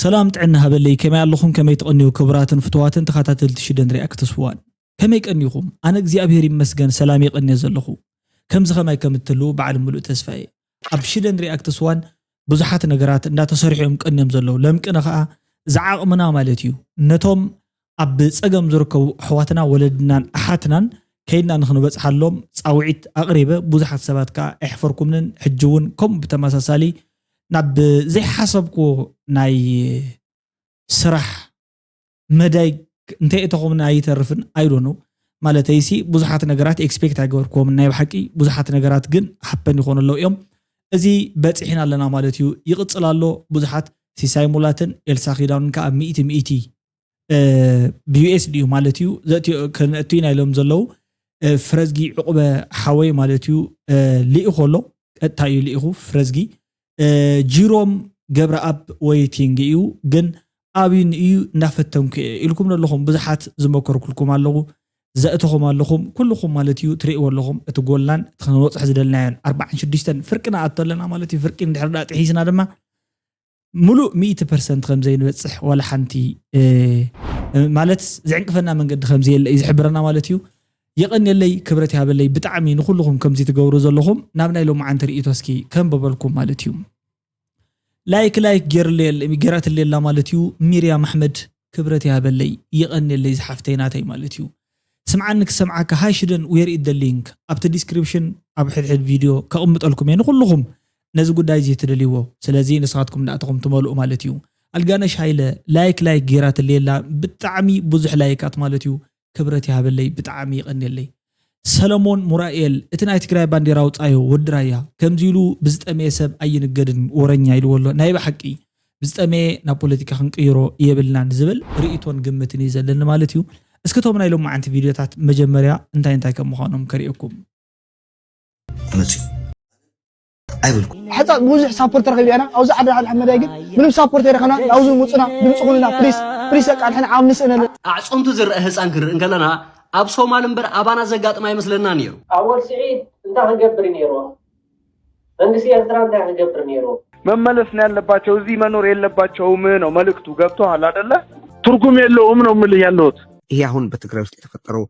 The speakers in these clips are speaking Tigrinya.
ሰላም ጥዕና ሃበለይ፣ ከመይ ኣለኹም? ከመይ ትቐንዩ ክቡራትን ፍቱዋትን ተኸታተልቲ ሽደን ሪኣክትስ ዋን? ከመይ ቀኒኹም? ኣነ እግዚኣብሔር ይመስገን ሰላም የቐንየ ዘለኹ። ከምዚ ከማይ ከም እትህልዉ በዓል ምሉእ ተስፋ እየ። ኣብ ሽደን ሪኣክትስ ዋን ብዙሓት ነገራት እንዳተሰርሑ እዮም ቀንዮም ዘለዉ። ለምቅነ ኸኣ ዝዓቕምና ማለት እዩ። ነቶም ኣብ ጸገም ዝርከቡ ኣሕዋትና ወለድናን ኣሓትናን ከይድና ንኽንበጽሓሎም ጻውዒት ኣቕሪበ። ብዙሓት ሰባት ከኣ ኣይሕፈርኩምንን። ሕጂ እውን ከምኡ ብተመሳሳሊ ናብ ዘይሓሰብክዎ ናይ ስራሕ መዳይ እንተየእተኹምና ኣይተርፍን። I don't know። ማለተይሲ ብዙሓት ነገራት ኤክስፔክት ኣይገበርክዎምን። ናይ ብሓቂ ብዙሓት ነገራት ግን ሃፐን ይኾኑ ኣለዉ እዮም። እዚ በጺሕና ኣለና ማለት እዩ። ይቕጽል ኣሎ። ብዙሓት ሲሳይ ሙላትን ኤልሳ ኪዳኑን ከኣ ሚእቲ ሚእቲ፣ እ፣ ብዩ ኤስ ድዩ ማለት እዩ ዘእትዮ-፣ ከነእቱ ኢና ኢሎም ዘለዉ። እ፣ ፍረዝጊ ዕቑበ ሓወይ ማለት እዩ፣ እ፣ ልኢኹ ኣሎ። ቀጥታ እዩ ልኢኹ ፍረዝጊ። እ፣ ጂሮም ገብረኣብ ዌይቲንግ እዩ፣ ግን ኣብዩን እዩ እናፈተንኩ እየ ኢልኩም ኣለኹም። ብዙሓት ዝመከርኩልኩም ኣለኹ፣ ዘእተኹም ኣለኹም፣ ኩልኹም ማለት እዩ ትርእይዎ ኣለኹም። እቲ ጎልናን እቲ ክንበጽሖ ዝደለናዮን ኣርባዓን ሽዱሽተን ፍርቂ ንኣቱ ኣለና ማለት እዩ። ፍርቂ እንድሕር ደኣ ጥሒስና ድማ ምሉእ ሚእቲ ፐርሰንት ከም ዘይንበጽሕ ዋላ ሓንቲ፣ እ፣ ማለት ዝዕንቅፈና መንገዲ ከም ዘየለ እዩ ዝሕብረና ማለት እዩ። የቐንየለይ፣ ክብረት ይሃበለይ ብጣዕሚ ንኹልኹም ከምዚ ትገብሩ ዘለኹም። ናብ ናይ ሎማዓንቲ ርእይቶ እስኪ ከንብበልኩም ማለት እዩ። ላይክ ላይክ ጌርለይ-፣ ጌራትለይ ኣላ ማለት እዩ። ሚርያም ኣሕመድ ክብረት ይሃበለይ፣ የቐንየለይ ዝሓፍተይ ናተይ ማለት እዩ። ስምዓኒ ክሰምዓካ፣ ሃይ ሽደን፣ where is the link? ኣብቲ ዲስክሪፕሽን ኣብ ሕድሕድ ቪድዮ ከቕምጠልኩም እየ ንኹልኹም ነዚ ጉዳይ እዚ ትደልይዎ። ስለዚ ንስኻትኩም እንዳእተኹም ትመልኡ ማለት እዩ። ኣልጋነሽ ሃይለ ላይክ ላይክ ጌራትለይ ኣላ፣ ብጣዕሚ ብዙሕ ላይካት ማለት እዩ። ክብረት ይሃበለይ፣ ብጣዕሚ የቐንየለይ። ሰለሞን ሙራኤል፣ እቲ ናይ ትግራይ ባንዴራ ኣውጻዮ ወዲ ራያ፣ ከምዚ ኢሉ ብዝጠመየ ሰብ ኣይንገድን ወረኛ ኢልዎ ኣሎ። ናይ ብሓቂ ብዝጠመየ ናብ ፖለቲካ ክንቅይሮ የብልናን ዝብል ርእይቶን ግምትን እዩ ዘለኒ ማለት እዩ። እስኪ እቶም ናይ ሎማዓንቲ ቪድዮታት መጀመርያ እንታይ እንታይ ከም ምዃኖም ከርእየኩም። መፅዩ ኣይብልኩ ሕፃን ብዙሕ ሳፖርት ረኺብ ኢና ኣብዚ ሓደ ሓደ መዳይ ግን ምንም ሳፖርት ኣይረኸና ናብዚ ውፅና ድምፂ ኩንና ፕሊስ ፕሊስ በቃ ንሕና ዓም ንስእነለ ኣዕፅምቱ ዝረአ ህፃን ክንርኢ እንከለና ኣብ ሶማል እምበር ኣባና ዘጋጥም ኣይመስለና ነይሩ። ኣወል ስዒድ እንታይ ክገብር እዩ ነይርዎ? መንግስቲ ኤርትራ እንታይ ክገብር ነይርዎ? መመለስ ነው ያለባቸው። እዚህ መኖር የለባቸውም ነው መልእክቱ። ገብቶሃል አደለ? ትርጉም የለውም ነው የምልህ ያለሁት። ይሄ አሁን በትግራይ ውስጥ የተፈጠረው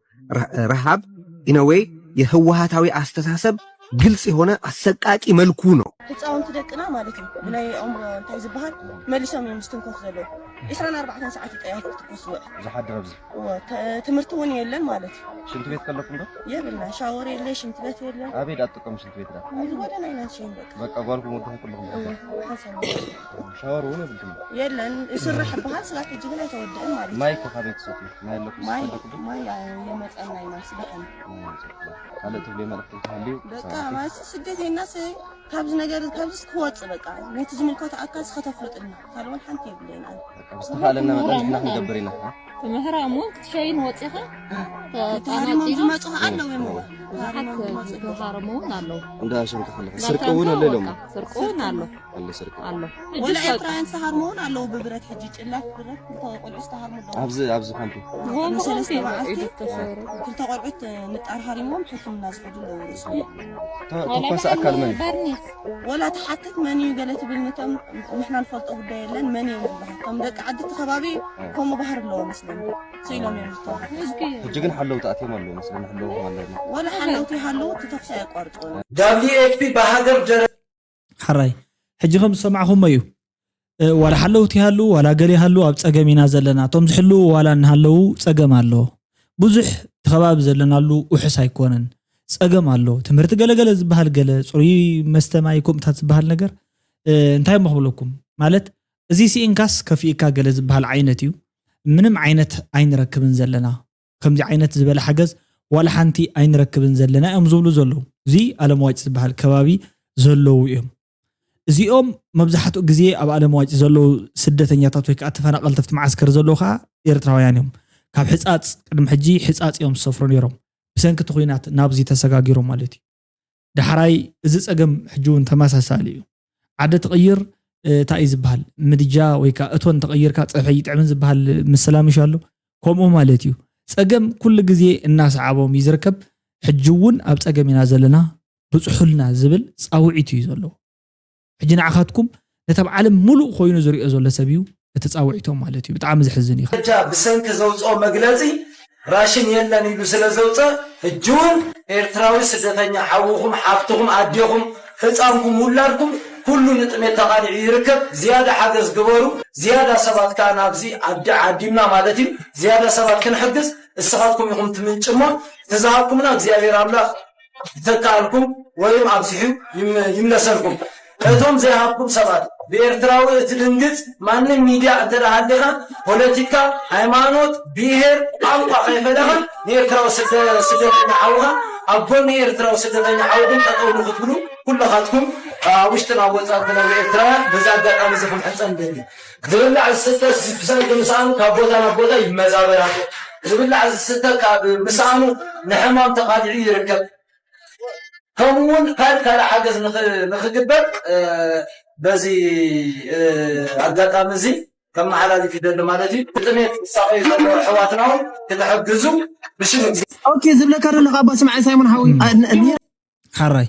ረሃብ ኢነወይ የህወሀታዊ አስተሳሰብ ግልጽ የሆነ አሰቃቂ መልኩ ነው። ህፃውንቲ ደቅና ማለት እዩ ብናይ ኣእምሮ እንታይ ዝበሃል መሊሶም እዮም ዝትንኮስ ዘለዉ። ዒስራን ኣርባዕተን ሰዓት ይጠያ ክትኩስ ውዕ ዝሓድር ኣብዚ ትምህርቲ እውን የለን ማለት እዩ። ሽንት ቤት ከለኩም ዶ? የብልና ሻወር የለ፣ ሽንት ቤት የለ። ኣበይ ዳ ትጥቀሙ ሽንት ቤት ዳ? እዚ ጎደና ኢና ንሸይን በቃ። በቃ ጓልኩም ወድኹም ኩልኹም ዶ? ሓንሳብ ሻወር እውን የብልኩም። የለን ይስራሕ በሃል ስጋት ሕጂ ግን ኣይተወድእን ማለት እዩ። ማይ ከ ካበይ ትሰትዩ? ማይ ኣለኩም ማይ ዝፈልጉ ዶ? ማይ የመፀና ኢና ስጋሕን ካልእ ትብልዮ መልእኽቲ እንተሃልዩ በቃ ማለት ስደት የናስ ካብዚ ነገር ካብዚ ክወፅእ በቃ ነቲ ዝምልከቶ ኣካል ከተፍልጥልና ካልኦን ሓንቲ የብለይን ኣነ። ዝተኻእለና መጠን ንሕና ክንገብር ኢና። ትምህራ እሞ ክትሸይን ወፂኻ ተሃሪሞም ዝመፁ ኣለዉ እዮም። ብዙሓት ዝተሃረሙ እውን ኣለዉ። እንዳ ሸምካ ከለካ ስርቂ እውን ኣሎ ኢሎም። ስርቂ እውን ኣሎ ኣሎ ስርቂ ኣሎ። ወላ ኤርትራውያን ዝተሃርሙ እውን ኣለዉ ብብረት ሕጂ ጭላት ብረት ክልተ ቆልዑ ዝተሃርሙ ኣለዉ። ኣብዚ ኣብዚ ካምፕ ንሰለስተ መዓልቲ ተሰሩ ክልተ ቆልዑት ንጣር ሃሪሞም ሕክምና ዝኸዱ ኣለዉ ርእሶም። ተኳሲ ኣካል መን እዩ? በርኒስ ወላ ትሓትት መን እዩ ገለ ትብል ነቶም ንሕና ንፈልጦ ጉዳይ የለን መን እዮም ዝበሃል እቶም ደቂ ዓዲ እቲ ከባቢ ከምኡ ባህር ኣለዎ መስለኒ ስኢሎም እዮም ዝተባሃሉ። ሕጂ ግን ሓለውቲ ኣትዮም ኣለዉ መስለኒ። ሓለውኩም ኣለና። ወላ ሓለውቲ ይሃለዉ እቲ ተኩሲ ኣየቋርፅዎ። ደብሊው ኤፍ ፒ ብሃገር ደረጃ ሓራይ ሕጂ ከም ዝሰማዕኹሞ እዩ። እ፣ ዋላ ሓለውቲ ይሃሉ ዋላ ገለ ይሃሉ ኣብ ጸገም ኢና ዘለና። እቶም ዝሕልዉ ዋላ እናሃለዉ ጸገም ኣሎ። ብዙሕ እቲ ከባቢ ዘለናሉ ውሑስ ኣይኮነን። ጸገም ኣሎ። ትምህርቲ ገለገለ ዝበሃል ገለ፣ ጽሩይ መስተ ማይ ከምኡታት ዝበሃል ነገር፣ እ፣ እንታይ እሞ ክብለኩም? ማለት እዚ ስኢንካስ ከፊእካ ገለ ዝበሃል ዓይነት እዩ። ምንም ዓይነት ኣይንረክብን ዘለና። ከምዚ ዓይነት ዝበለ ሓገዝ ዋላ ሓንቲ ኣይንረክብን ዘለና እዮም ዝብሉ ዘለዉ። እዚ ኣለምዋጭ ዝበሃል ከባቢ ዘለዉ እዮም። እዚኦም መብዛሕትኡ ግዜ ኣብ ኣለምዋጭ ዘለዉ ስደተኛታት ወይ ከዓ ተፈናቐልቲ ኣብቲ መዓስከር ዘለዉ ከዓ ኤርትራውያን እዮም። ካብ ሕፃፅ ቅድሚ ሕጂ ሕፃፅ እዮም ዝሰፍሩ ነይሮም። ብሰንኪ እቲ ኹናት ናብዚ ተሰጋጊሮም ማለት እዩ። ዳሕራይ እዚ ጸገም ሕጂ እውን ተመሳሳሊ እዩ። ዓዲ ትቕይር፣ እ፣ እንታይ እዩ ዝበሃል? ምድጃ ወይ ከኣ እቶን እንተቐይርካ ጸብሒ ኣይጥዕምን ዝበሃል ምስላ ምሽ ኣሎ? ከምኡ ማለት እዩ። ጸገም ኩሉ ግዜ እናሰዓቦም እዩ ዝርከብ። ሕጂ እውን ኣብ ጸገም ኢና ዘለና፣ ብጽሑልና ዝብል ጻውዒት እዩ ዘለዎ። ሕጂ ንዓኻትኩም ነቲ ኣብ ዓለም ምሉእ ኮይኑ ዝሪኦ ዘሎ ሰብ እዩ እቲ ጻውዒቶም ማለት እዩ። ብጣዕሚ ዘሕዝን እዩ። ብሰንኪ ዘውፅኦ መግለፂ ራሽን የለን ኢሉ ስለ ዘውፀ፣ ሕጂ እውን ኤርትራዊ ስደተኛ ሓውኹም፣ ሓፍትኹም፣ ኣዴኹም፣ ህፃንኩም፣ ውላድኩም ኩሉ ንጥሜት ተቓሊዑ ይርከብ። ዝያዳ ሓገዝ ግበሩ። ዝያዳ ሰባት ከዓ ናብዚ ዓዲ ዓዲምና ማለት እዩ። ዝያዳ ሰባት ክንሕግዝ እስኻትኩም ኢኹም ትምንጭሞ። እቲ ዝሃብኩምና እግዚኣብሔር ኣምላኽ ይተካኣልኩም ወይም ኣብዚሑ ይም- ይምለሰልኩም። እቶም ዘይሃብኩም ሰባት ብኤርትራዊ እትድንግጽ ማንም ሚድያ እንተ ደኣ ሃሊኻ ፖለቲካ፣ ሃይማኖት፣ ብሄር፣ ቋንቋ ከይፈለኻ ንኤርትራዊ ስደ- ስደተኛ ሓውኻ ኣብ ጎኒ ኤርትራዊ ስደተኛ ሓውኹም ጠጠው ንክትብሉ ኩልኻትኩም ኣብ ውሽጥን ኣብ ወጻእን ትነብሩ ኤርትራውያን በዚ ኣጋጣሚ እዚ ክንሕጸን ንደሊ። ዝብላዕ ዝስተ ብሰንኪ ምስኣኑ ካብ ቦታ ናብ ቦታ ይመዛበል ኣሎ። ዝብላዕ ዝስተ ካብ ምስኣኑ ንሕማም ተቓሊዑ ይርከብ። ከምኡ እውን ካልእ ካልእ ሓገዝ ንኽ- ንኽግበር እ፣ በዚ እ፣ ኣጋጣሚ እዚ ከመሓላልፍ ይደሊ ማለት እዩ። ብጥሜት ዝሳቐዩ ዘለዉ ኣሕዋትና እውን ክትሕግዙ ብሽም እግዚኣብሔር ኦኬ ዝብለካ ዘለኹ ኣባ ስምዓይ ሳይሞን ሓወይ አ- ን- ን- ሓራይ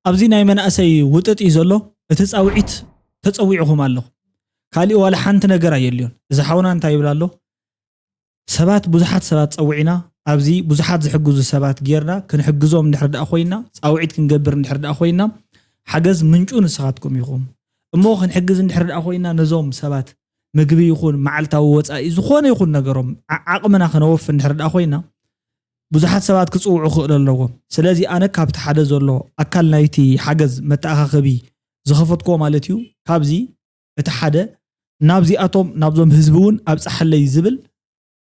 ኣብዚ ናይ መናእሰይ ውጥጥ እዩ ዘሎ። እቲ ጻውዒት ተጸዊዕኹም ኣለኹም። ካሊእ ዋላ ሓንቲ ነገር ኣየልዮን። እዚ ሓውና እንታይ ይብል ኣሎ? ሰባት ብዙሓት ሰባት ጸዊዕና ኣብዚ ብዙሓት ዝሕግዙ ሰባት ጌርና ክንሕግዞም እንድሕር ደኣ ኮይና ጻውዒት ክንገብር እንድሕር ደኣ ኮይና ሓገዝ ምንጩ ንስኻትኩም ኢኹም እሞ ክንሕግዝ እንድሕር ደኣ ኮይና ነዞም ሰባት ምግቢ ይኹን መዓልታዊ ወጻኢ ዝኾነ ይኹን ነገሮም ዓ- ዓቕምና ክነወፍ እንድሕር ደኣ ኮይና ብዙሓት ሰባት ክጽውዑ ክእለ ኣለዎም። ስለዚ ኣነ ካብቲ ሓደ ዘሎ ኣካል ናይቲ ሓገዝ መተኣኻኸቢ ዝኸፈትክዎ ማለት እዩ። ካብዚ እቲ ሓደ ናብዚኣቶም ናብዞም ህዝቢ እውን ኣብጽሓለይ ዝብል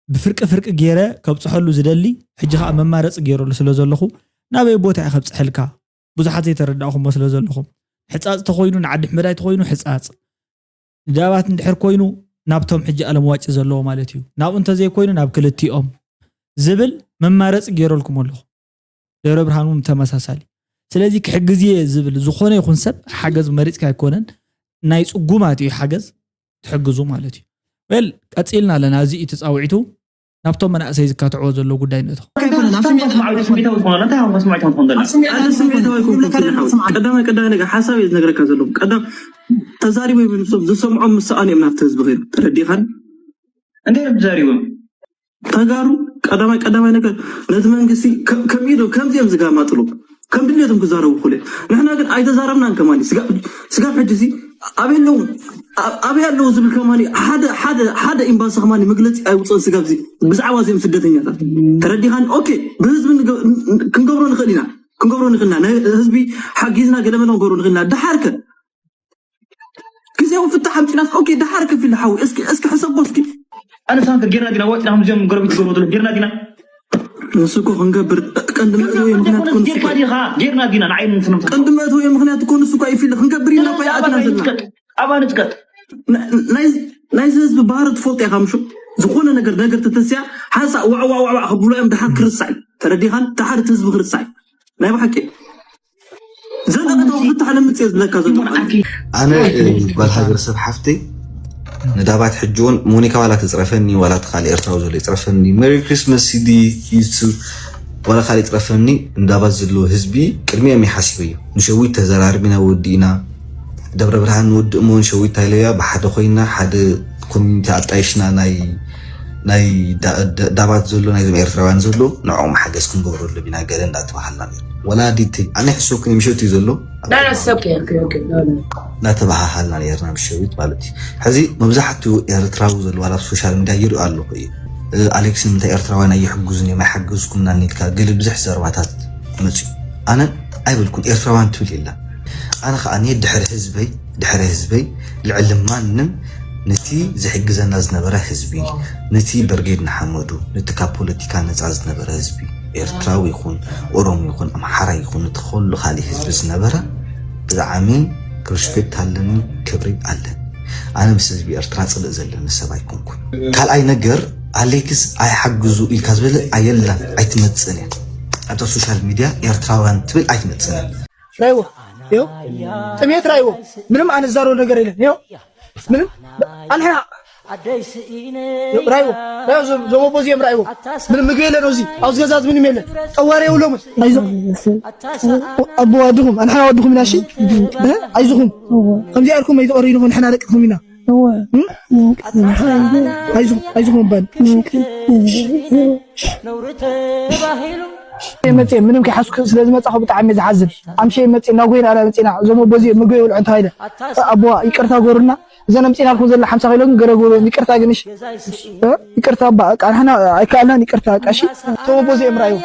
ብፍርቂ ፍርቂ ገይረ ከብጽሐሉ ዝደሊ ሕጂ ከዓ መማረፂ ገይረሉ ስለ ዘለኹ ናበይ ቦታ እየ ከብፅሐልካ ብዙሓት ዘይተረዳእኹሞ ስለ ዘለኹም ሕፃፅ ተኮይኑ ንዓዲ ሕመዳይ ተኮይኑ ሕፃፅ ንዳባት እንድሕር ኮይኑ ናብቶም ሕጂ ኣለምዋጭ ዘለዎ ማለት እዩ ናብኡ እንተዘይኮይኑ ናብ ክልቲኦም ዝብል መማረፂ ገይረልኩም ኣለኹ ደብረ ብርሃን እውን ተመሳሳሊ ስለዚ ክሕግዝ እየ ዝብል ዝኾነ ይኹን ሰብ ሓገዝ መሪፅካ ኣይኮነን ናይ ፅጉማት እዩ ሓገዝ ትሕግዙ ማለት እዩ well ቀፂልና ኣለና እዚ እዩ ተፃውዒቱ ናብቶም መናእሰይ ዝካትዕዎ ዘሎ ጉዳይ ንእቶ ኣይኮነን፣ ኣብ ስሜት ስሜታዊ ትኾን ኣላ እንታይ ሃዋስ ማይታ ትኾን ዘላ ኣነ ስሜታዊ ኣይኮንኩን ይብለካ ዝሓው ስምዓ። ቀዳማይ ቀዳማይ ነገር ሓሳብ እየ ዝነግረካ ዘለኹ ቀዳም ተዛሪቦ ይብሉ ዝሰምዖም ምስ ሰኣኑ እዮም ናብቲ ህዝቢ ከይዶም ተረዲኻን እንታይ እዮም ተዛሪቦም ተጋሩ ቀዳማይ ቀዳማይ ነገር ነቲ መንግስቲ ከ- ከሚዶ ከምዚ እዮም ዝጋማጥሉ ከም ድሌቶም ክዛረቡ ክሉ እዮም ንሕና ግን ኣይተዛረብናን ከማን ስጋብ ስጋብ ሕጂ እዚ ኣበይ ኣለዉ ኣብ- ኣበይ ኣለዉ ዝብል ከማን ሓደ ሓደ ሓደ ኤምባሲ ከማን መግለፂ ኣይውፅኦን ስጋብ እዚ ብዛዕባ እዚኦም ስደተኛታት ተረዲኻን ኦኬ ብህዝቢ ንገ- ክንገብሮ ንኽእል ኢና ክንገብሮ ንኽእልና ናይ ህዝቢ ሓጊዝና ገለመለ ክንገብሮ ንኽእልና ድሓር ከ ግዜያዊ ፍታሕ ኣምፂናስ ኦኬ ድሓር ከፊል ሓዊ እስኪ እስኪ ሕሰቦ እስኪ ኣነ ሳንከ ጌርና ዲና ወፂና ከምዚኦም ጎረቤት ዝገብሩ ዘሎ ጌርና ዲና ንሱ እኮ ክንገብር ቀንዲ መእተዊ ምክንያት እኮ ንሱ ጌርካ እኮ ዲኻ ጌርና ዲና ንዓይ ንስኖም ቀንዲ መእተዊ ምክንያት እኮ ንሱ እኮ ይፊል ክንገብር ኢልና እኮ ይኣትና ዘለና ኣባ ንጥቀጥ ናይዚ ህዝቢ ባህሪ ትፈልጦ ኢኻ ምሹ ዝኾነ ነገር ነገር ተተስያ ሓንሳ ዋዕዋዕዋዕዋዕ ክብሉ እዮም ድሓር ክርስዕ እዩ ተረዲኻን ድሓር እቲ ህዝቢ ክርስዕ እዩ ናይ ብሓቂ ዘለቐታዊ ፍታሕ ንምፅእ ዝብለካ ዘሎ ኣነ ጓል ሃገር ሰብ ሓፍተይ ንዳባት ሕጂ እውን ሞኒካ ዋላ ትፅረፈኒ ዋላ እቲ ካልእ ኤርትራዊ ዘሎ ይፅረፈኒ መሪ ክሪስመስ ሲዲ ዩቱብ ዋላ ካልእ ይፅረፈኒ ንዳባት ዘሎ ህዝቢ ቅድሚኦም ይሓሲበዮ ንሸዊት ተዘራርቢና ወዲእና ደብረ ብርሃን ንወድእ እሞ ንሸዊት ታይለያ ብሓደ ኮይና ሓደ ኮሚኒቲ ኣጣይሽና ናይ ናይ ዳባት ዘሎ ናይዞም ኤርትራውያን ዘሎ ንዕኦም ሓገዝ ክንገብረሎም ኢና ገለ እንዳተባሃልና ነይሩ። ወላዲተይ ኣነ ይሕሰብኩን ምሸት እዩ ዘሎ ዳና ሰብ ከየርክ ኦኬ ዳና እናተባሃሃልና ነርና ምሸዊት ማለት እዩ። ሕዚ መብዛሕትኡ ኤርትራዊ ዘሎ ዋላ ኣብ ሶሻል ሚድያ ይሪኦ ኣለኹ እዩ። ኣሌክስ ንምንታይ ኤርትራውያን ኣይሕግዙን እዮም ኣይሓገዝኩምናን ኢልካ ገለ ብዙሕ ዘረባታት መፅዩ። ኣነ ኣይበልኩን ኤርትራውያን ትብል የላ። ኣነ ከዓ ድሕሪ ህዝበይ ድሕሪ ህዝበይ ልዕሊ ማንም ነቲ ዝሕግዘና ዝነበረ ህዝቢ፣ ነቲ በርጌድ ንሓመዱ፣ ነቲ ካብ ፖለቲካ ነጻ ዝነበረ ህዝቢ፣ ኤርትራዊ ይኹን ኦሮሞ ይኹን ኣምሓራይ ይኹን ነቲ ከሉ ካሊእ ህዝቢ ዝነበረ ብጣዕሚ ሪስፔክት ኣለኒ፣ ክብሪ ኣለኒ። ኣነ ምስ ህዝቢ ኤርትራ ጽልእ ዘለኒ ሰብ ኣይኮንኩን። ካልኣይ ነገር ኣሌክስ ኣይሓግዙ ኢልካ ዝበለ ኣየላን ኣይትመጽእን እያ። ኣብታ ሶሻል ሚድያ ኤርትራውያን ትብል ኣይትመጽእን እያ። ራይዎ ይኸው ጥሜት ራይዎ ምንም ኣነ ዝዛረቦ ነገር የለን። ይኸው ምንም ኣንሕና ይኸው ራይዎ ራይዎ ዞ- ዞም ኣቦ እዚኦም ራይዎ ምንም ምግቢ የለን። ኣብዚ ኣብዚ ገዛ እዚ ምንም የለን። ጠዋሪ የብሎምን። ኣይዞ ኣቦ ዋድኹም ኣንሕና ዋድኹም ኢና። እሺ እ? ኣይዞኹም ከምዚ ኣልኩም ኣይትቐሩ ኢልኹም ንሕና ደቅኹም ኢና። ኣይዞ ኣይዞ ምባል መፅእ ምንም ከይሓስኩ ስለ ዝመፃኹ ብጣዕሚ ዝሓዝን። ኣምሸ መፅእ እናጎይና ኢና መፂና እዞም ኣቦ እዚኦም ምግቢ ይብልዑ እንተባይለ ኣቦዋ ይቅርታ ጎሩና እዘን ኣምፂናልኩም ዘለና ሓምሳ ኪሎ ግን ገረጎሩ ይቅርታ ግንሽ ይቅርታ ባ ንሕና ኣይከኣልናን ይቅርታ ቀሺ እቶም ኣቦ እዚኦም ራእዩ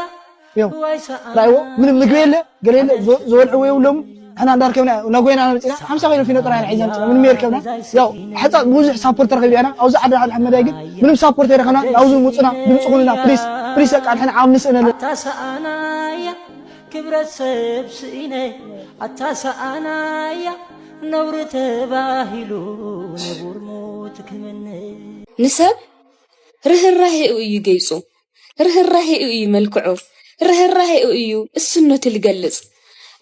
ራእይዎ ምንም ምግቢ የለ ገለ የለ ዝበልዕዎ የብሎም ንሕና እንዳርከብና እናጎይና መፂና ሓምሳ ኪሎ ፊኖ ጥራይ ንሒዘ መፅና ምንም የርከብና ያው ሓፃ ብዙሕ ሳፖርት ረኺብ ኢና ኣብዚ ዓዲ ሓደ ሓመዳይ ግን ምንም ሳፖርት ኣይረኸና ናብዚ ውፁና ድምፂ ኩኑና ፕሊስ ፕሊስ በቃ ንሕና ዓብ ንስእነለ ኣታሰኣናያ ክብረት ሰብ ስኢነ ኣታሰኣናያ ነውሪ ተባሂሉ ነቡር ሞት ክምነ ንሰብ ርህራሄኡ እዩ ገይጹ፣ ርህራሄኡ እዩ መልክዑ፣ ርህራሄኡ እዩ እሱነቱ ልገልጽ።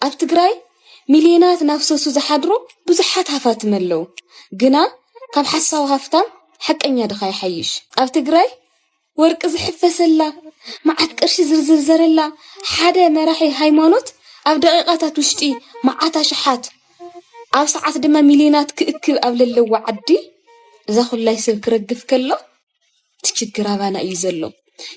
ኣብ ትግራይ ሚልዮናት እናፍሰሱ ዝሓድሩ ብዙሓት ሃፋትም ኣለዉ። ግና ካብ ሓሳዊ ሃፍታም ሓቀኛ ድኻ ይሓይሽ። ኣብ ትግራይ ወርቂ ዝሕፈሰላ፣ መዓት ቅርሺ ዝዝርዘረላ፣ ሓደ መራሒ ሃይማኖት ኣብ ደቂቓታት ውሽጢ መዓት ኣሽሓት፣ ኣብ ሰዓት ድማ ሚልዮናት ክእክብ ኣብ ለለዎ ዓዲ፣ እዛ ኩላይ ሰብ ክረግፍ ከሎ፣ እቲ ችግር ኣባና እዩ ዘሎ።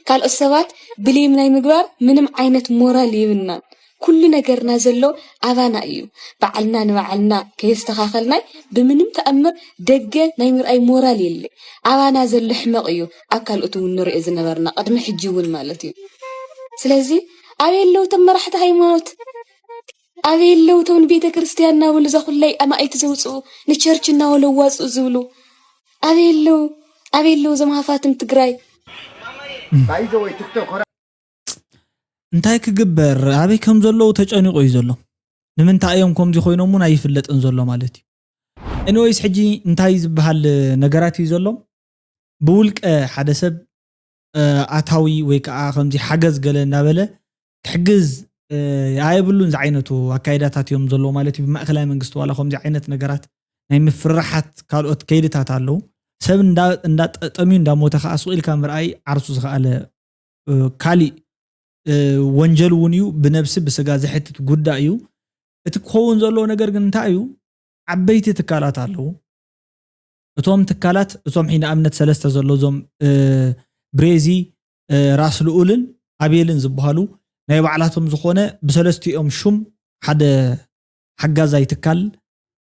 ካልኦት ሰባት ብሌም ናይ ምግባር ምንም ዓይነት ሞራል የብልናን። ኩሉ ነገርና ዘሎ ኣባና እዩ። ባዕልና ንባዕልና ከየስተኻኸልናይ ብምንም ተኣምር ደገ ናይ ምርኣይ ሞራል የለ። ኣባና ዘሎ ሕመቕ እዩ ኣብ ካልኦት እውን ንሪኦ ዝነበርና ቅድሚ ሕጂ እውን ማለት እዩ። ስለዚ ኣበይ ኣለዉ እቶም መራሕቲ ሃይማኖት? ኣበይ ኣለዉ እቶም ንቤተ ክርስቲያን እናበሉ እዛ ኩላይ ኣማኢት ዘውፅኡ ንቸርች እናበሉ ኣዋፅኡ ዝብሉ ኣበይ ኣለዉ ኣበይ ኣለዉ እዞም ሃፋትም ትግራይ ባይዘወይ ቲክቶከራ እንታይ ክግበር ኣበይ ከም ዘለዉ ተጨኒቑ እዩ ዘሎ ንምንታይ እዮም ከምዚ ኮይኖም እውን ኣይፍለጥን ዘሎ ማለት እዩ anyways ሕጂ እንታይ ዝበሃል ነገራት እዩ ዘሎ ብውልቀ ሓደ ሰብ ኣታዊ ወይ ከዓ ከምዚ ሓገዝ ገለ እናበለ ክሕግዝ ኣየብሉን ዝዓይነቱ ኣካይዳታት እዮም ዘለዎ ማለት እዩ ብማእከላይ መንግስቲ ዋላ ከምዚ ዓይነት ነገራት ናይ ምፍርራሓት ካልኦት ከይድታት ኣለዉ ሰብ እንዳጠምዩ እንዳሞተ ከዓ ስቕ ኢልካ ምርኣይ ዓርሱ ዝኸኣለ ካሊእ ወንጀል እውን እዩ ብነብሲ ብስጋ ዘሕትት ጉዳይ እዩ እቲ ክኸውን ዘለዎ ነገር ግን እንታይ እዩ ዓበይቲ ትካላት ኣለዉ እቶም ትካላት እቶም ሒ ንኣብነት ሰለስተ ዘሎ እዞም ብሬዚ ራስ ልኡልን ኣቤልን ዝበሃሉ ናይ ባዕላቶም ዝኾነ ብሰለስቲኦም ሹም ሓደ ሓጋዛይ ትካል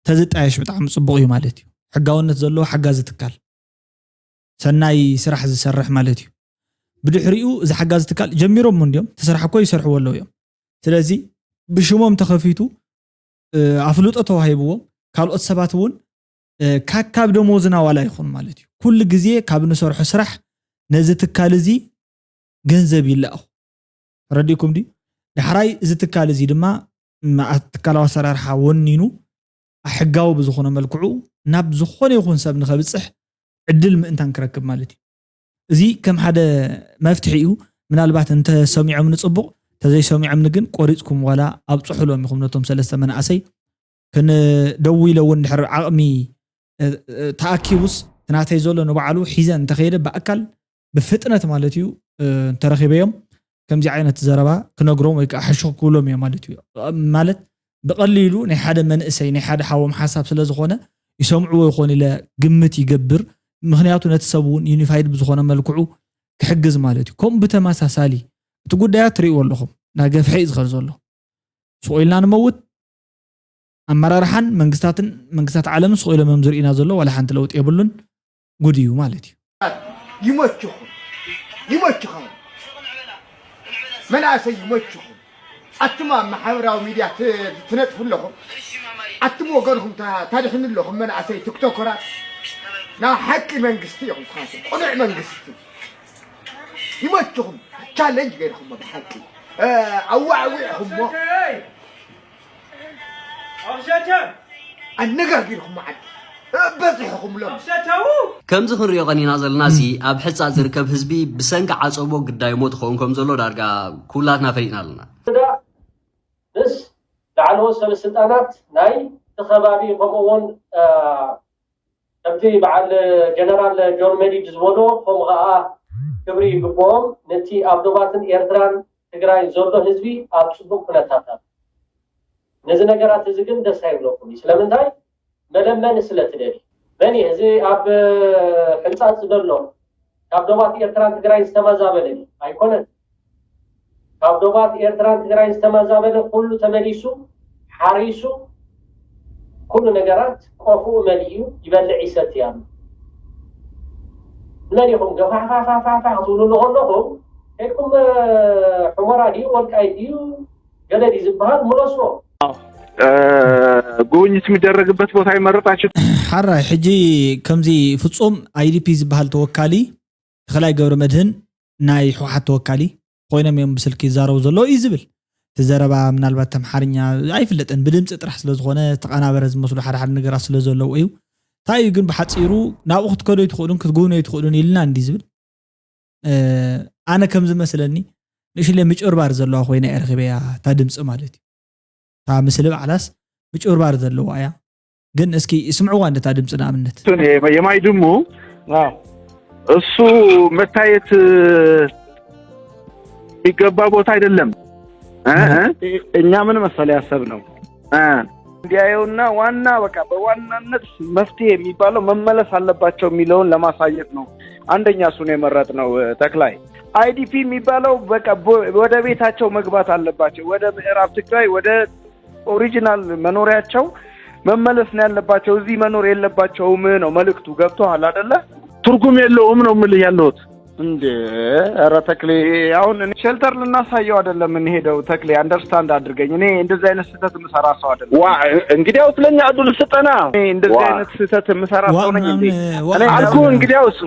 ተዝጣየሽ ብጣዕሚ ፅቡቕ እዩ ማለት እዩ ሕጋውነት ዘለዎ ሓጋዚ ትካል ሰናይ ስራሕ ዝሰርሕ ማለት እዩ ብድሕሪኡ እዚ ሓጋዚ ትካል ጀሚሮም እንዲዮም ተስራሕ እኮ ይሰርሕዎ ኣለዉ እዮም ስለዚ ብሽሞም ተኸፊቱ ኣፍልጦ ተዋሂብዎም ካልኦት ሰባት እውን ካካብ ደሞዝና ዋላ ይኹን ማለት እዩ ኩሉ ግዜ ካብ ንሰርሖ ስራሕ ነዚ ትካል እዚ ገንዘብ ይላእኹ ተረዲእኩም ድዩ ዳሕራይ እዚ ትካል እዚ ድማ ትካላዊ ኣሰራርሓ ወኒኑ ኣሕጋዊ ብዝኾነ መልክዑ ናብ ዝኾነ ይኹን ሰብ ንኸብፅሕ ዕድል ምእንታን ክረክብ ማለት እዩ እዚ ከም ሓደ መፍትሒ እዩ ምናልባት እንተሰሚዖምኒ ፅቡቕ ተዘይሰሚዖምኒ ግን ቆሪፅኩም ዋላ ኣብፅሑሎም ኢኹም ነቶም ሰለስተ መናእሰይ ክንደዊ ኢለ እውን ድሕር ዓቕሚ ተኣኪቡስ ትናተይ ዘሎ ንባዕሉ ሒዘ እንተኸይደ ብኣካል ብፍጥነት ማለት እዩ እንተረኺበዮም ከምዚ ዓይነት ዘረባ ክነግሮም ወይ ከዓ ሕሹኽ ክብሎም እዮም ማለት እዩ ማለት ብቐሊሉ ናይ ሓደ መንእሰይ ናይ ሓደ ሓዎም ሓሳብ ስለ ዝኾነ ይሰምዕዎ ይኾን ኢለ ግምት ይገብር ምክንያቱ ነቲ ሰብ እውን ዩኒፋይድ ብዝኾነ መልክዑ ክሕግዝ ማለት እዩ ከምኡ ብተመሳሳሊ እቲ ጉዳያት ትርእይዎ ኣለኹም ናገፍሐ እዩ ዝኸድ ዘሎ ስቕ ኢልና ንመውት ኣመራርሓን መንግስታትን መንግስታት ዓለምን ስቕ ኢሎም እዮም ዝርእዩና ዘሎ ዋላ ሓንቲ ለውጢ የብሉን ጉድ እዩ ማለት እዩ ይመችኹም ይመችኹም መናእሰይ ይመችኹም ኣቱም ኣብ ማሕበራዊ ሚድያ ትነጥፉ ኣለኹም ኣቱም ወገንኹም ታድሕኑ ኣለኹም መናእሰይ ቲክቶከራት ናብ ሓቂ መንግስቲ ኢኹም ስኻትኩም ቅኑዕ መንግስቲ ይመችኹም ቻለንጅ ገይርኹሞ ብሓቂ ኣዋዕዊዕኹሞ ኣነጋጊርኹሞ ዓዲ በፂሕኹምሎም ከምዚ ክንሪኦ ቀኒና ዘለና ሲ ኣብ ሕፃ ዝርከብ ህዝቢ ብሰንኪ ዓፀቦ ግዳይ ሞት ክኸውን ከም ዘሎ ዳርጋ ኩላትና ፈሊጥና ኣለና ምስ ላዕለዎት ሰበስልጣናት ናይ እቲ ከባቢ ከምኡ እውን ከምቲ በዓል ጀነራል ጆን መዲድ ዝበሎ ከምኡ ከዓ ክብሪ ይግብኦም ነቲ ኣብ ዶባትን ኤርትራን ትግራይ ዘሎ ህዝቢ ኣብ ፅቡቅ ኩነታት ኣሎ ነዚ ነገራት እዚ ግን ደስ ኣይብለኩም እዩ ስለምንታይ መለመኒ ስለ ትደሊ መን እዩ እዚ ኣብ ሕንፃፅ ዘሎ? ካብ ዶባት ኤርትራን ትግራይ ዝተመዛበለ ኣይኮነን። ካብ ዶባት ኤርትራን ትግራይ ዝተመዛበለ ኩሉ ተመሊሱ ሓሪሱ ኩሉ ነገራት ቆፍኡ መሊኡ ይበልዕ ይሰቲ ኣሎ። መን ኢኹም ገፋሕፋሕፋሕፋሕ ክትብሉ ከለኹም ከይድኩም ሑመራ ድዩ ወልቃይት ድዩ ገለ ድዩ ዝበሃል ምለስዎ። ጉብኝት የሚደረግበት ቦታ የመረጣችሁት? ሓራይ ሕጂ ከምዚ ፍጹም ኣይዲፒ ዝበሃል ተወካሊ ተኽላይ ገብረ መድህን ናይ ህወሓት ተወካሊ ኮይኖም እዮም ብስልኪ ይዛረቡ ዘለዉ እዩ ዝብል። እቲ ዘረባ ምናልባት ኣምሓርኛ ኣይፍለጥን፣ ብድምፂ ጥራሕ ስለ ዝኾነ ዝተቐናበረ ዝመስሉ ሓደ ሓደ ነገራት ስለ ዘለዉ እዩ። እንታይ እዩ ግን ብሓፂሩ ናብኡ ክትከዱ ኣይትኽእሉን ክትጉብኑ ኣይትኽእሉን ኢልና እንዲ ዝብል ኣነ ከም ዝመስለኒ ንእሽለ ምጭርባር ዘለዋ ኮይና እየ ረኺበያ እታ ድምፂ ማለት እዩ። እታ ምስሊ ባዕላስ ምጭርባር ዘለዋ እያ። ግን እስኪ ስምዕዋ እንደ እታ ድምፂ ንኣብነት። የማይ ድሙ እሱ መታየት የሚገባ ቦታ አይደለም። እኛ ምን መሰለ ያሰብ ነው እንዲያየውና ዋና በቃ በዋናነት መፍትሄ የሚባለው መመለስ አለባቸው የሚለውን ለማሳየት ነው። አንደኛ እሱን የመረጥ ነው ተክላይ። አይዲፒ የሚባለው በቃ ወደ ቤታቸው መግባት አለባቸው። ወደ ምዕራብ ትግራይ ወደ ኦሪጂናል መኖሪያቸው መመለስ ነው ያለባቸው። እዚህ መኖር የለባቸውም ነው መልእክቱ። ገብቶሃል አደለ? ትርጉም የለውም ነው የምልህ ያለሁት። እንዴ ኧረ ተክሌ፣ አሁን ሼልተር ልናሳየው አይደለም የምንሄደው። ተክሌ አንደርስታንድ አድርገኝ። እኔ እንደዚህ አይነት ስህተት የምሰራ ሰው አይደለም። እንግዲያውስ ለእኛ እድሉ ስጠና። እንደዚህ አይነት ስህተት የምሰራ ሰው ነኝ እንዴ? አልኩ። እንግዲያውስ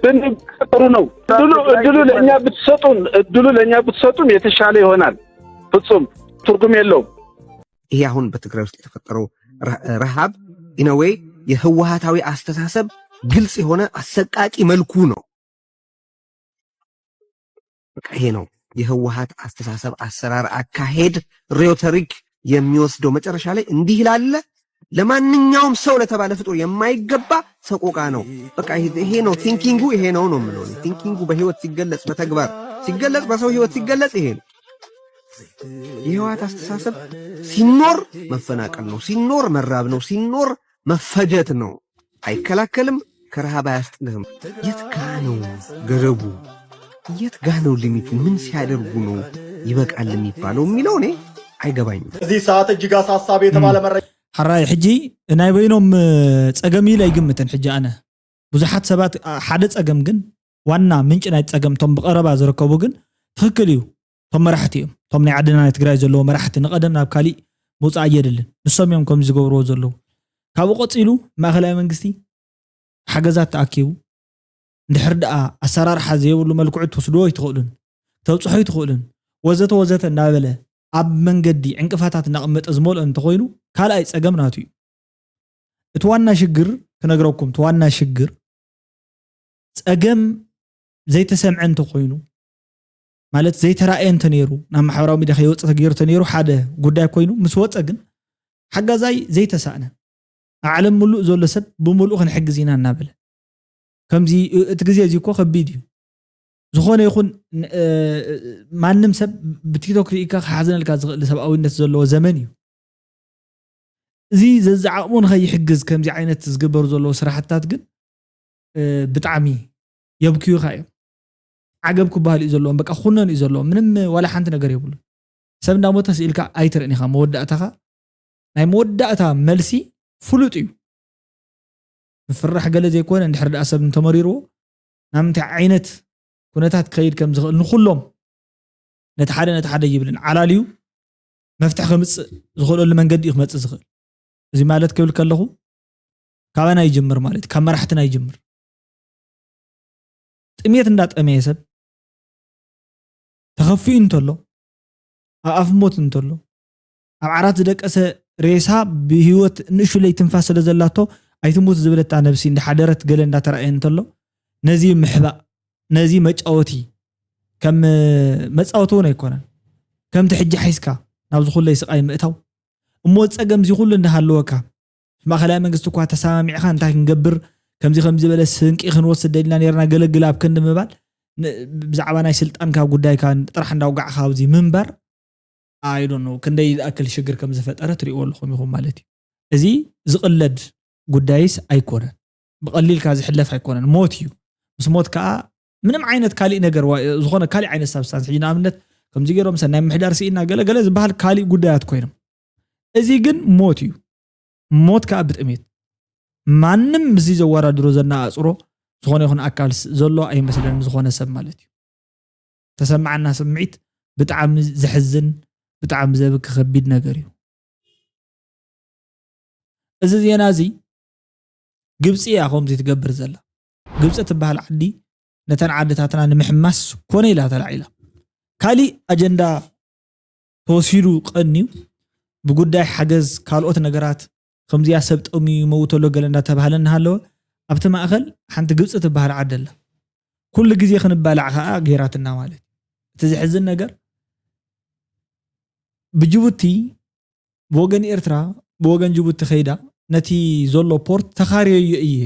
ብንቀጥሩ ነው። እድሉ ለእኛ ብትሰጡን እድሉ ለእኛ ብትሰጡን የተሻለ ይሆናል። ፍጹም ትርጉም የለውም። ይሄ አሁን በትግራይ ውስጥ የተፈጠረው ረሃብ ኢነወይ የህወሀታዊ አስተሳሰብ ግልጽ የሆነ አሰቃቂ መልኩ ነው። በቃ ይሄ ነው የህወሀት አስተሳሰብ፣ አሰራር፣ አካሄድ፣ ሬቶሪክ የሚወስደው መጨረሻ ላይ እንዲህ ላለ ለማንኛውም ሰው ለተባለ ፍጡር የማይገባ ሰቆቃ ነው። በቃ ይሄ ነው ቲንኪንጉ፣ ይሄ ነው ነው የምለው። ቲንኪንጉ በህይወት ሲገለጽ፣ በተግባር ሲገለጽ፣ በሰው ህይወት ሲገለጽ ይሄ ነው። የህወሓት አስተሳሰብ ሲኖር መፈናቀል ነው፣ ሲኖር መራብ ነው፣ ሲኖር መፈጀት ነው። አይከላከልም፣ ከረሃብ አያስጥልህም። የት ጋ ነው ገደቡ? የት ጋ ነው ሊሚቱ? ምን ሲያደርጉ ነው ይበቃል የሚባለው የሚለው እኔ አይገባኝም። እዚህ ሰዓት እጅግ አሳሳቢ የተባለ መረጃ ሓራይ ሕጂ ናይ በይኖም ጸገም ኢለ ኣይግምትን። ሕጂ ኣነ ብዙሓት ሰባት ሓደ ጸገም ግን ዋና ምንጪ ናይ ጸገም እቶም ብቐረባ ዝርከቡ ግን ትኽክል እዩ። እቶም መራሕቲ እዮም። እቶም ናይ ዓድና ናይ ትግራይ ዘለዉ መራሕቲ ንቐደም ናብ ካሊእ ምውጻእ ኣየድልን። ንሶም እዮም ከምዚ ዝገብርዎ ዘለዉ። ካብኡ ቀጺሉ ማእኸላይ መንግስቲ ሓገዛት ተኣኪቡ እንድሕር ደኣ ኣሰራርሓ ዘይብሉ መልክዑ ትወስድዎ ኣይትኽእሉን፣ ተብፅሖ ኣይትኽእሉን ወዘተ ወዘተ እንዳበለ ኣብ መንገዲ ዕንቅፋታት እናቐመጠ ዝመልኦ እንተኾይኑ ካልኣይ ፀገም ናቱ እዩ። እቲ ዋና ሽግር ክነግረኩም፣ እቲ ዋና ሽግር ፀገም ዘይተሰምዐ እንተኾይኑ ማለት ዘይተራእየ እንተነይሩ ናብ ማሕበራዊ ሚድያ ከይወፀ ተገይሩ እንተነይሩ ሓደ ጉዳይ ኮይኑ ምስ ወፀ ግን ሓጋዛይ ዘይተሳእነ ኣብ ዓለም ምሉእ ዘሎ ሰብ ብምሉእ ክንሕግዝ ኢና እናበለ ከምዚ እቲ ግዜ እዚ እኮ ከቢድ እዩ። ዝኾነ ይኹን ማንም ሰብ ብቲክቶክ ርኢካ ክሓዝነልካ ዝኽእል ሰብኣዊነት ዘለዎ ዘመን እዩ። እዚ ዘዝዓቕሙ ንኸይሕግዝ ከምዚ ዓይነት ዝግበሩ ዘለዉ ስራሕትታት ግን ብጣዕሚ የብክዩኻ እዮም። ዓገብ ክበሃል እዩ ዘለዎም። በቃ ኩነን እዩ ዘለዎም። ምንም ዋላ ሓንቲ ነገር የብሉን። ሰብ እንዳሞተ ስኢልካ ኣይትርእን ኢኻ። መወዳእታኻ ናይ መወዳእታ መልሲ ፍሉጥ እዩ። ምፍራሕ ገለ ዘይኮነ እንድሕር ደኣ ሰብ እንተመሪርዎ ናብ ምንታይ ዓይነት ኩነታት ክኸይድ ከም ዝኽእል ንኹሎም ነቲ ሓደ ነቲ ሓደ ይብልን ዓላልዩ መፍትሒ ከምፅእ ዝኽእለሉ መንገዲ እዩ ክመፅእ ዝኽእል። እዚ ማለት ክብል ከለኹ ካባና ይጅምር ማለት እዩ፣ ካብ መራሕትና ይጅምር። ጥሜት እንዳጠመየ ሰብ ተኸፊኡ እንተሎ፣ ኣብ ኣፍ ሞት እንተሎ፣ ኣብ ዓራት ዝደቀሰ ሬሳ ብህይወት ንእሽለይ ትንፋስ ስለ ዘላቶ ኣይትሙት ዝብለታ ነብሲ እንዳሓደረት ገለ እንዳተራእየ እንተሎ ነዚ ምሕባእ ነዚ መጫወቲ ከም መፃወቲ እውን ኣይኮነን። ከምቲ ሕጂ ሓይስካ ናብዚ ኩለይ ስቃይ ምእታው እሞ ፀገም እዚ ኩሉ እንዳሃለወካ ማእኸላይ መንግስቲ እኳ ተሰማሚዕኻ እንታይ ክንገብር ከምዚ ከምዚ ዝበለ ስንቂ ክንወስድ ደሊና ነርና ገለግል ኣብ ክንዲ ምባል ብዛዕባ ናይ ስልጣንካ ጉዳይካ ጥራሕ እንዳውጋዕካ ኣብዚ ምንባር ኣይዶኖ ክንደይ ዝኣክል ሽግር ከም ዝፈጠረ ትሪእዎ ኣለኹም ኢኹም ማለት እዩ። እዚ ዝቕለድ ጉዳይስ ኣይኮነን። ብቐሊልካ ዝሕለፍ ኣይኮነን። ሞት እዩ። ምስ ሞት ከዓ ምንም ዓይነት ካሊእ ነገር ዋ- ዝኾነ ካሊእ ዓይነት ሳብስታንስ፣ ሕጂ ንኣብነት ከምዚ ገይሮም ሰናይ ምሕዳር ስኢና ገለ ገለ ዝበሃል ካሊእ ጉዳያት ኮይኖም፣ እዚ ግን ሞት እዩ። ሞት ከዓ ብጥሜት። ማንም ምስዚ ዘወዳድሮ ዘነፃፅሮ ዝኾነ ይኹን ኣካል ስ- ዘሎ ኣይመስለንን፣ ዝኾነ ሰብ ማለት እዩ። ተሰማዓና ስምዒት ብጣዕሚ ዘሕዝን፣ ብጣዕሚ ዘብኪ ከቢድ ነገር እዩ። እዚ ዜና እዚ ግብፂ እያ ከምዚ ትገብር ዘላ። ግብፂ ትበሃል ዓዲ ነተን ዓድታትና ንምሕማስ ኮነ ኢላ ተላዒላ። ካሊእ ኣጀንዳ ተወሲዱ ቀንዩ ብጉዳይ ሓገዝ ካልኦት ነገራት ከምዚኣ ሰብ ጠምዩ ይመውት ኣሎ ገለ እንዳተባሃለ እናሃለወ ኣብቲ ማእኸል ሓንቲ ግብፂ ትበሃል ዓዲ ኣላ። ኩሉ ግዜ ክንባላዕ ከዓ ገይራትና ማለት እዩ። እቲ ዘሕዝን ነገር ብጅቡቲ ብወገን ኤርትራ ብወገን ጅቡቲ ከይዳ ነቲ ዘሎ ፖርት ተኻርየዮ እየ፣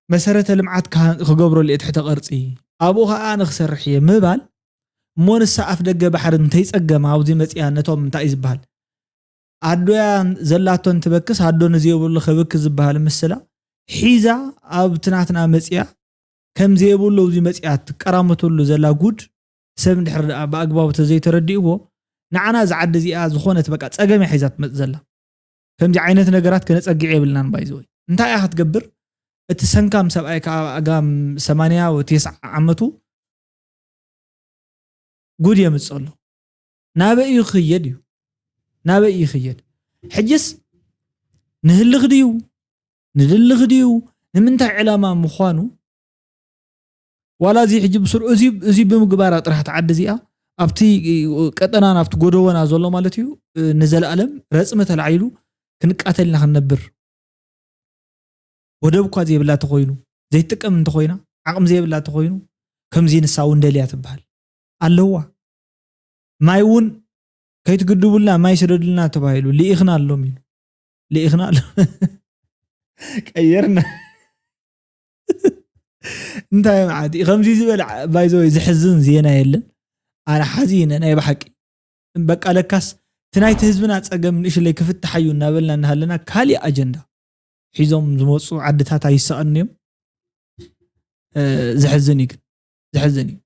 መሰረተ ልምዓት ክሃ- ክገብረሉ እየ ትሕተ ቅርፂ፣ ኣብኡ ከዓ ኣነ ክሰርሕ እየ ምባል እሞ ንሳ ኣፍ ደገ ባሕሪ እንተይፀገማ ኣብዚ መፅያ ነቶም እንታይ እዩ ዝበሃል ኣዶያ ዘላቶ እንትበክስ ኣዶ ንዘይብሉ ከብክ ዝበሃል ምስላ ሒዛ ኣብቲ ናትና መፅያ ከም ዘይብሉ ኣብዚ መፅያ ትቀራመተሉ ዘላ ጉድ ሰብ እንድሕር ደኣ ብኣግባቡ ተዘይተረዲእዎ ንዓና እዛ ዓዲ እዚኣ ዝኾነት በቃ ፀገም እያ ሒዛ ትመፅ ዘላ። ከምዚ ዓይነት ነገራት ከነፀግዕ የብልናን ባይዘወይ። እንታይ እያ ክትገብር? እቲ ሰንካም ሰብኣይ ከዓ ኣጋም ሰማንያ ወይ ተስዓ ዓመቱ ጉድ የምፅእ ኣሎ። ናበይ እዩ ክኽየድ እዩ? ናበይ እዩ ይኽየድ? ሕጅስ ንህልኽ ድዩ ንድልኽ ድዩ ንምንታይ ዕላማ ምዃኑ ዋላ እዚ ሕጂ ብስሩ እዚ እዚ ብምግባራ ጥራሕ ትዓዲ እዚኣ ኣብቲ ቀጠናና ኣብቲ ጎደቦና ዘሎ ማለት እዩ ንዘለኣለም ረፅሚ ተላዒሉ ክንቃተል ኢና ክንነብር። ወደብ እኳ ዘይብላ ተኮይኑ ዘይትጥቀም እንተኮይና ዓቕሚ ዘይብላ ተኮይኑ ከምዚ ንሳ እውን ደልያ ትበሃል ኣለዋ። ማይ እውን ከይትግድቡልና ማይ ስደዱልና ተባሂሉ ልኢኽና ኣሎም ኢሉ ልኢኽና ኣሎ ቀየርና እንታይ መዓት ከምዚ ዝበለ ባይዘወይ ዝሕዝን ዜና የለን። ኣነ ሓዚነ ናይ ብሓቂ በቃ ለካስ እቲ ናይቲ ህዝብና ፀገም ንእሽለይ ክፍትሓዩ እናበልና እናሃለና ካሊእ ኣጀንዳ ሒዞም ዝመፁ ዓድታት ኣይሰኣኑን እዮም። ዘሕዝን እዩ ግን ዘሕዝን እዩ።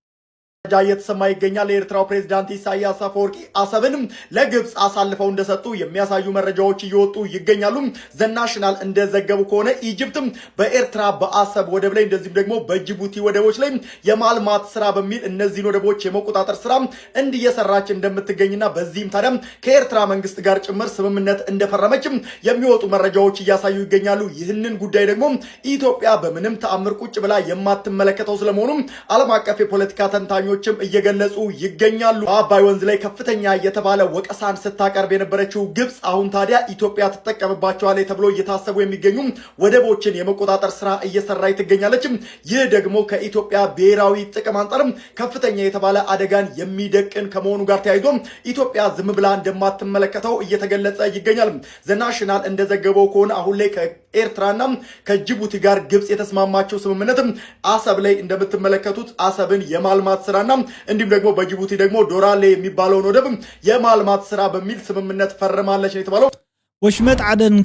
መረጃ እየተሰማ ይገኛል። የኤርትራው ፕሬዚዳንት ኢሳያስ አፈወርቂ አሰብን ለግብፅ አሳልፈው እንደሰጡ የሚያሳዩ መረጃዎች እየወጡ ይገኛሉ። ዘናሽናል እንደዘገቡ ከሆነ ኢጅፕትም በኤርትራ በአሰብ ወደብ ላይ እንደዚሁም ደግሞ በጅቡቲ ወደቦች ላይ የማልማት ስራ በሚል እነዚህን ወደቦች የመቆጣጠር ስራ እንዲየሰራች እንደምትገኝና በዚህም ታዲያ ከኤርትራ መንግስት ጋር ጭምር ስምምነት እንደፈረመች የሚወጡ መረጃዎች እያሳዩ ይገኛሉ። ይህንን ጉዳይ ደግሞ ኢትዮጵያ በምንም ተአምር ቁጭ ብላ የማትመለከተው ስለመሆኑ ዓለም አቀፍ የፖለቲካ ተንታኞችም እየገለጹ ይገኛሉ። በአባይ ወንዝ ላይ ከፍተኛ የተባለ ወቀሳን ስታቀርብ የነበረችው ግብጽ አሁን ታዲያ ኢትዮጵያ ትጠቀምባቸዋለች ተብሎ እየታሰቡ የሚገኙ ወደቦችን የመቆጣጠር ስራ እየሰራች ትገኛለች። ይህ ደግሞ ከኢትዮጵያ ብሔራዊ ጥቅም አንጻርም ከፍተኛ የተባለ አደጋን የሚደቅን ከመሆኑ ጋር ተያይዞ ኢትዮጵያ ዝም ብላ እንደማትመለከተው እየተገለጸ ይገኛል። ዘናሽናል እንደዘገበው ከሆነ አሁን ላይ ኤርትራና ከጅቡቲ ጋር ግብጽ የተስማማቸው ስምምነት አሰብ ላይ እንደምትመለከቱት አሰብን የማልማት ስራና እንዲሁም ደግሞ በጅቡቲ ደግሞ ዶራሌ የሚባለውን ወደብ የማልማት ስራ በሚል ስምምነት ፈርማለች ነው የተባለው። ወሽመጥ ዓደን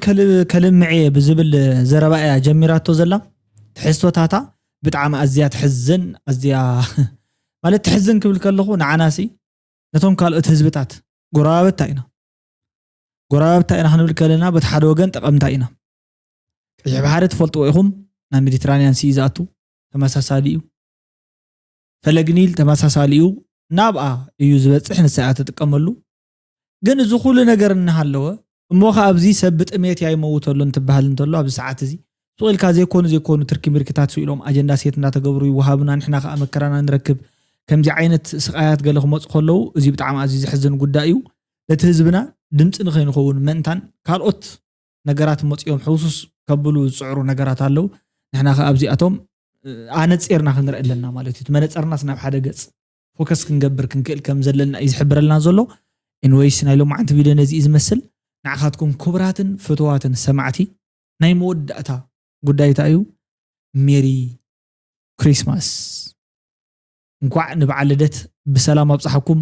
ከልምዕየ ብዝብል ዘረባ እያ ጀሚራቶ ዘላ። ትሕዝቶታታ ብጣዕሚ ኣዝያ ትሕዝን ኣዝያ ማለት ትሕዝን ክብል ከለኹ ንዓናሲ ነቶም ካልኦት ህዝብታት ጎረባብታ ኢና ጎረባብታ ኢና ክንብል ከለና በቲ ሓደ ወገን ጠቐምታ ኢና። ቀይሕ ባሕሪ ትፈልጥዎ ኢኹም ናብ ሜዲትራንያን ሲ ዝኣቱ ተመሳሳሊ እዩ። ፈለግ ኒል ተመሳሳሊ እዩ። ናብኣ እዩ ዝበፅሕ ንሳ እያ ትጥቀመሉ። ግን እዚ ኩሉ ነገር እናሃለወ እሞ ከ ኣብዚ ሰብ ብጥሜት እያ ይመውተሉ እንትበሃል እንተሎ ኣብዚ ሰዓት እዚ ሱቕ ኢልካ ዘይኮኑ ዘይኮኑ ትርኪ ምርክታት ስኢሎም ኣጀንዳ ሴት እንዳተገብሩ ይወሃቡና ንሕና ከዓ መከራና ንረክብ ከምዚ ዓይነት ስቃያት ገለ ክመፁ ከለዉ እዚ ብጣዕሚ ኣዝዩ ዘሕዝን ጉዳይ እዩ። ነቲ ህዝብና ድምፂ ንኸይንኸውን መእንታን ካልኦት ነገራት መፂኦም ሕውሱስ ከብሉ ዝፅዕሩ ነገራት ኣለዉ። ንሕና ከ ኣብዚኣቶም ኣነፂርና ክንርኢ ኣለና ማለት እዩ። እቲ መነፀርናስ ናብ ሓደ ገፅ ፎከስ ክንገብር ክንክእል ከም ዘለና እዩ ዝሕብረልና ዘሎ። ኤንወይስ ናይ ሎማዓንቲ ቪድዮ ነዚ እዩ ዝመስል። ንዓኻትኩም ክቡራትን ፍትዋትን ሰማዕቲ ናይ መወዳእታ ጉዳይ እንታይ እዩ? ሜሪ ክሪስማስ። እንኳዕ ንበዓል ልደት ብሰላም ኣብፀሓኩም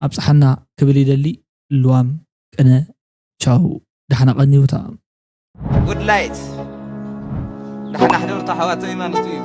ኣብፀሓና ክብል ይደሊ። ልዋም ቅነ ቻው። ዳሕና ቀንዩታ። ጉድ ላይት። ደሓን ኣሕደርታ ኣሕዋተይ ማንቱ እዩ።